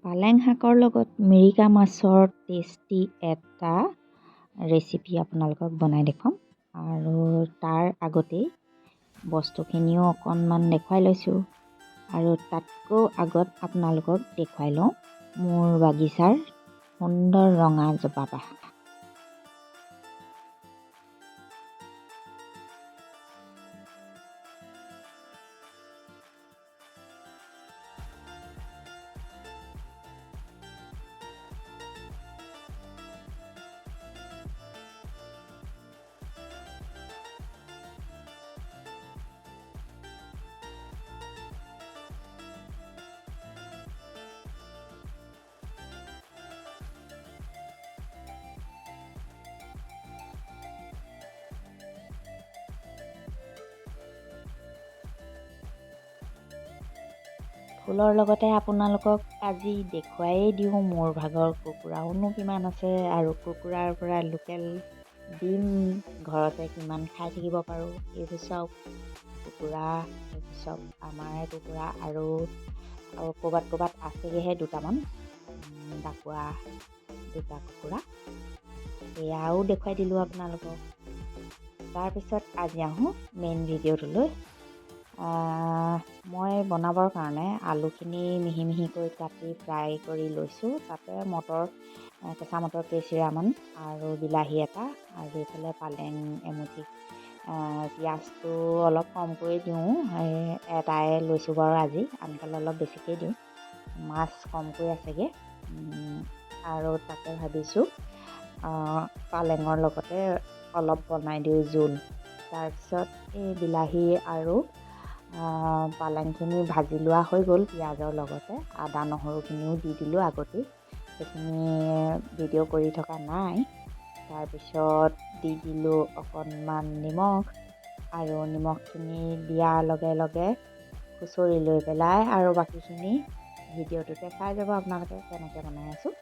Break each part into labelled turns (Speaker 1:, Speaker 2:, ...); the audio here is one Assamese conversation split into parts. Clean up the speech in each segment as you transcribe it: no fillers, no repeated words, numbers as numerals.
Speaker 1: পালেং শাকৰ লগত মিৰিকা মাছৰ টেষ্টি এটা ৰেচিপি আপোনালোকক বনাই দেখুৱাম। আৰু তাৰ আগতেই বস্তুখিনিও অকণমান দেখুৱাই লৈছোঁ। আৰু তাতকৈও আগত আপোনালোকক দেখুৱাই লওঁ মোৰ বাগিচাৰ সুন্দৰ ৰঙা জবাপাহ। ফুলৰ লগতে আপোনালোকক আজি দেখুৱায়েই দিওঁ মোৰ ভাগৰ কুকুৰাওনো কিমান আছে আৰু কুকুৰাৰ পৰা লোকেল ডিম ঘৰতে কিমান খাই থাকিব পাৰোঁ। এইবোৰ চাওক কুকুৰা, এইবোৰ চব আমাৰে কুকুৰা। আৰু ক'ৰবাত ক'ৰবাত আছেগৈহে দুটামান ডাকুৱা দুটা কুকুৰা, সেয়াও দেখুৱাই দিলোঁ আপোনালোকক। তাৰপিছত আজি আহোঁ মেইন ভিডিঅ'টোলৈ। মই বনাবৰ কাৰণে আলুখিনি মিহি মিহিকৈ কাটি ফ্ৰাই কৰি লৈছোঁ। তাতে মটৰ, কেঁচা মটৰ কেইচিৰামান আৰু বিলাহী এটা আৰু এইফালে পালেং এমুঠি। পিঁয়াজটো অলপ কমকৈ দিওঁ, এটাই লৈছোঁ বাৰু আজি, আনকালে অলপ বেছিকৈ দিওঁ। মাছ কমকৈ আছেগৈ আৰু তাকে ভাবিছোঁ পালেঙৰ লগতে অলপ বনাই দিওঁ জোল। তাৰপিছত এই বিলাহী আৰু পালেংখিনি ভাজি লোৱা হৈ গ'ল পিঁয়াজৰ লগতে। আদা নহৰুখিনিও দি দিলোঁ আগতেই, সেইখিনি ভিডিঅ' কৰি থকা নাই। তাৰপিছত দি দিলোঁ অকণমান নিমখ, আৰু নিমখখিনি দিয়াৰ লগে লগে খুচৰি লৈ পেলাই আৰু বাকীখিনি ভিডিঅ'টোতে চাই যাব আপোনালোকে কেনেকৈ বনাই আছোঁ।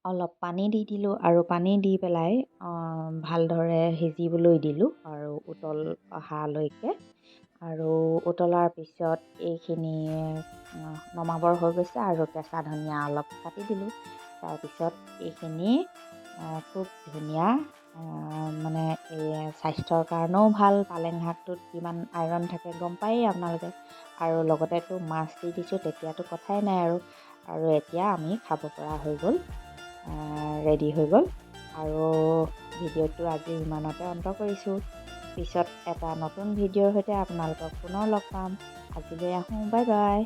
Speaker 1: অলপ পানী দি দিলোঁ আৰু পানী দি পেলাই ভালদৰে সিজিবলৈ দিলোঁ আৰু উতল অহালৈকে। আৰু উতলাৰ পিছত এইখিনি নমাবৰ হৈ গৈছে আৰু কেঁচা ধনিয়া অলপ কাটি দিলোঁ। তাৰপিছত এইখিনি খুব ধুনীয়া, মানে এই স্বাস্থ্যৰ কাৰণেও ভাল। পালেং শাকটোত কিমান আইৰণ থাকে গম পায়েই আপোনালোকে। আৰু লগতেতো মাছ দি দিছোঁ, তেতিয়াতো কথাই নাই আৰু। আৰু এতিয়া আমি খাব পৰা হৈ গ'ল, ৰেডি হৈ গ'ল। আৰু ভিডিঅ'টো আজি ইমানতে অন্ত কৰিছোঁ। পিছত এটা নতুন ভিডিঅ'ৰ সৈতে আপোনালোকক পুনৰ লগ পাম। আজিলৈ আহোঁ, বাই বাই।